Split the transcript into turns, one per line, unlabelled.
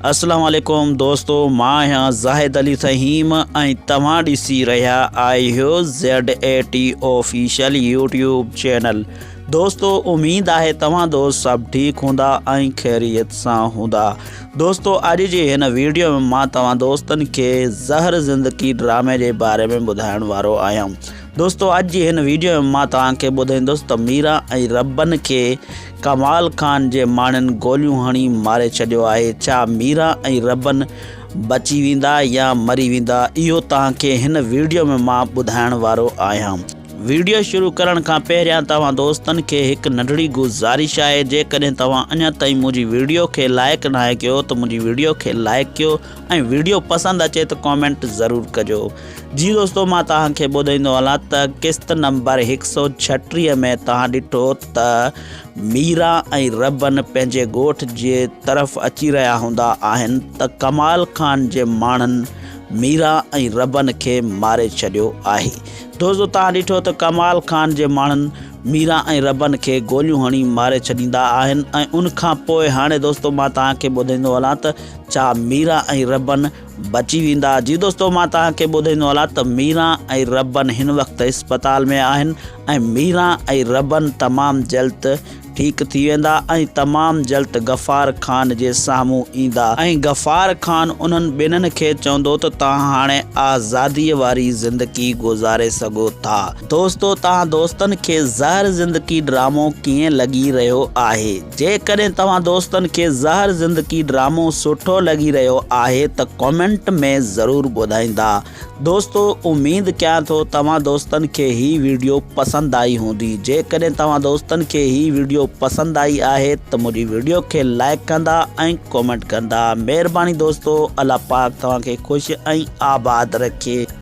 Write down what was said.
اسلام عليڪم دوستو مان آهيان زاهد علي فهيم ۽ توهان ڏسي رهيا آهيو Z A T official YouTube channel دوستو اميد آهي توهان دوست سڀ ٺيڪ هوندا ۽ خيريت سان هوندا دوستو اڄ جي هن ويڊيو ۾ مان توهان دوستن کي زهر زندگي ڊرامي جي باري ۾ ٻڌائڻ وارو آهيان دوستو اڄ جي هن ويڊيو ۾ مان توهان کي ٻڌائيندس ته ميرا ۽ ربن کي ڪمال خان جي ماڻهن گوليون هڻي ماري ڇڏيو آهي ڇا ميرا ۽ ربن بچي ويندا يا مري ويندا اهو توهان کي هن ويڊيو ۾ مان ٻڌائڻ وارو آهيان. ويڊيو شروع ڪرڻ کان پهريان توهان دوستن کي هڪ ننڍڙي گذارش آهي جيڪڏهن توهان اڃا تائين منهنجي ويڊيو کي لائيڪ ناهي ڪيو ته منهنجي ويڊيو کي لائيڪ ڪيو ۽ ويڊيو پسند اچي ته ڪامينٽ ضرور ڪجو. جي دوستو مان توهان کي ٻڌائيندو هلان ته قسط نمبر 136 ۾ توهان ڏٺو ته ميرا ۽ ربن پنهنجي ڳوٺ جي طرف اچي رهيا هوندا آهن ته ڪمال خان جي ماڻهن ميرا ۽ ربن کي ماري ڇڏيو آهي. دوستو توهان ڏٺو ته ڪمال خان جي ماڻهن ميرا ۽ ربن کي گوليون هڻي ماري ڇڏيندا آهن ۽ ان کان پوء هاڻي دوستو مان توهان کي ٻڌائيندو هلان ته ڇا ميرا ۽ ربن بچي ويندا؟ جي دوستو مان توهان کي ٻڌائيندو هلان ته ميران ۽ ربن هن وقت اسپتال ۾ آهن ۽ ميران ۽ ربن تمام جلد ٺيڪ ٿي ويندا ۽ تمام جلد غفار خان جي سامهون ايندا ۽ غفار خان انهن ٻنهن کي چوندو ته توهان هاڻي آزاديء واري زندگي گذاري سگهو ٿا. دوستو توهان دوستن کي زهر زندگي ڊرامو ڪيئن لڳي رهيو آهي؟ جيڪڏهن توهان دوستن کي زهر زندگي ڊرامو سٺو لڳي رهيو آهي ته ڪامينٽ ۾ ضرور ٻڌائيندا. دوستو اميد ڪيان ٿو توهان دوستن کي هي ويڊيو پسند آئي هوندي جيڪڏهن توهان دوستن کي هي ويڊيو پسند آئي آهي ته منهنجي ويڊيو کي لائيڪ ڪندا ۽ ڪامينٽ ڪندا مهرباني دوستو الله پاڪ توهان کي خوش ۽ آباد رکي.